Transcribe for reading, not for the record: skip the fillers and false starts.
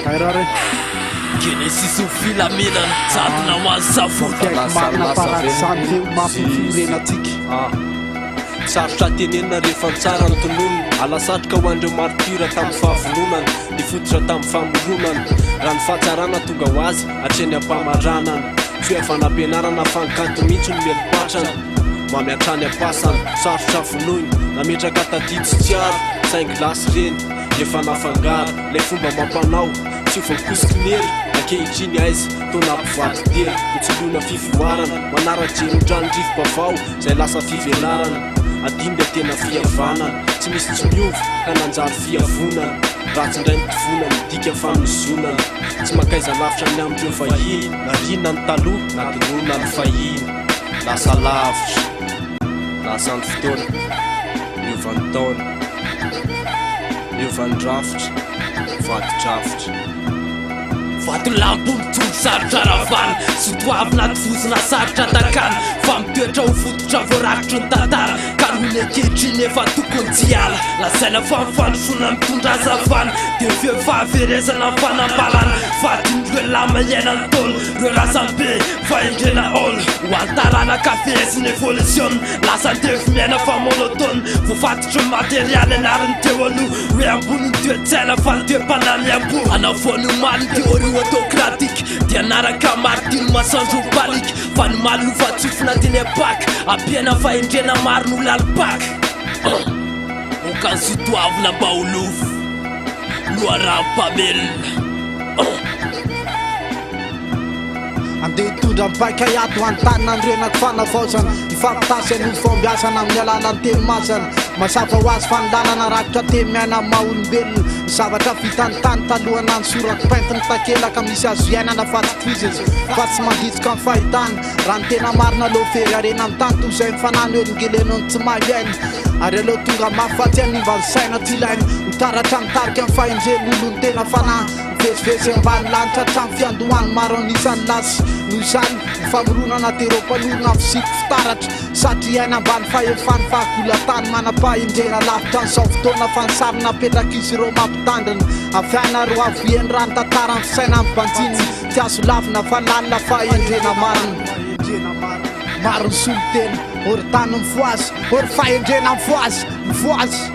Tairare. Genesis ho filaminana, jadona ho an'ny savoka. Mampiaiky marina fa raha tsy izany ve ho mafy ny fiorenantsika. Ah. Sarotra tenenina rehefa ny tsara no tononina. Ala-satroka ho an'ireo martyrs tamin'ny fahavononana, nifototra tamin'ny famoronana. Raha ny fahatsarana tonga ho azy hatreny am-pamaranana. Tsy hoe avy anam-pianarana fa ny kanto mihitsy no mieli-patrana. Mamy hatrany am-pasana, sarotra vonoina. Nametraka tadidy sy tsiaro, saingy lasa ireny, efa nafangaro. Ilay fomba amam-panao, tsy ho voakosiky ny ela. Ankehitriny aiza, toa nampivadi-tena. Notsoloina fivoarana, manara-jery ohatran'ny rivo-baovao. Zay lasa fivelarana, adino le tena fihavanana Tsy misy tsy miova ka nanjary fiavonana Ratsy indray ny tovona midika fanozonana Tsy mankaiza lavitra ny amin'ireo vahiny Nariana ny taloha, nadinoina ny fahiny Lasa lavitra, lasa ny fotoana Miova ny taona, miova ny rafitra Mivadi-drafitra. Vatolampy mijoro sarotra ravana Sotoavina tovozina sarotra takana Fa mitoetra ho fototra voarakitry ny tantara Ka noho ny ankehitriny efa tokony tsy hiala Lazaina fa ny fandrosoana mitondra hazavana Dia feo fahaverezana ny fanambarana Fa adinon'ireo lama iainan'ny Ntaolo Ireo razambe fahendrena haolo Ho an'ny taranaka fehezin'ny evolisiona Lasa andevo miaina fa monotone Voafatotry ny materialy anarin'ny teo aloha Hoe ambony ny toe-tsaina fa ny toe-panahy miamboho Hanao ny omaly ny théorie autocratique Dia naraka martino masoandro mipaliaka Fa ny maly lovantsofina teny am-paka Ampiaina fahendrena maro no lalim-paka Aoka ny sotoavina mba ho lova Loharanom-pamelona. Andeha hitondra ny paika hiady ho an'ny tany nanorenako fanavaozana Hifampitasy hanovo fahombiazana amin'ny alalan'ny teny mazana Mazava ho azy fa ny lalana rakotra teny miaina amin'ny maha olombelona Ny zavatra vitan'ny tany taloha nanosorako painty ny takelaka misy azo iainana fa tsy tohizana fa tsy manditsoka ny fahitana Raha ny tena marina aleo very harena ny tany toy izay mifanano elingeleno ny tsy mahay miaina Ary aleo tonga mafy fa tsy hanimba ny saina tsy ilaina Ho taratra mitarika ny fahendren'ny olon'ny tena fanahy Mivezivezy eo ambany lanitra hatramin'ny fiandohany maro an'isa ny lasy. Noho izany, ny famoronana dia ireo mpanorina ny fisiako fitaratra, satria hiaina ambany fahefan'ny fahagolan-tany manam-pahendrena lavitra an'izao fotoana fa ny sary napetrak'izy ireo mampitandrina. Avy any ary ho avy eny raha ny tantara ny fisainan'ny banjinina, tsy azo lavina fa lalina fahendrena marina. Maro ny solontena, ô ry tany mifohaza, ô ry fahendrena mifohaza, mifohaza.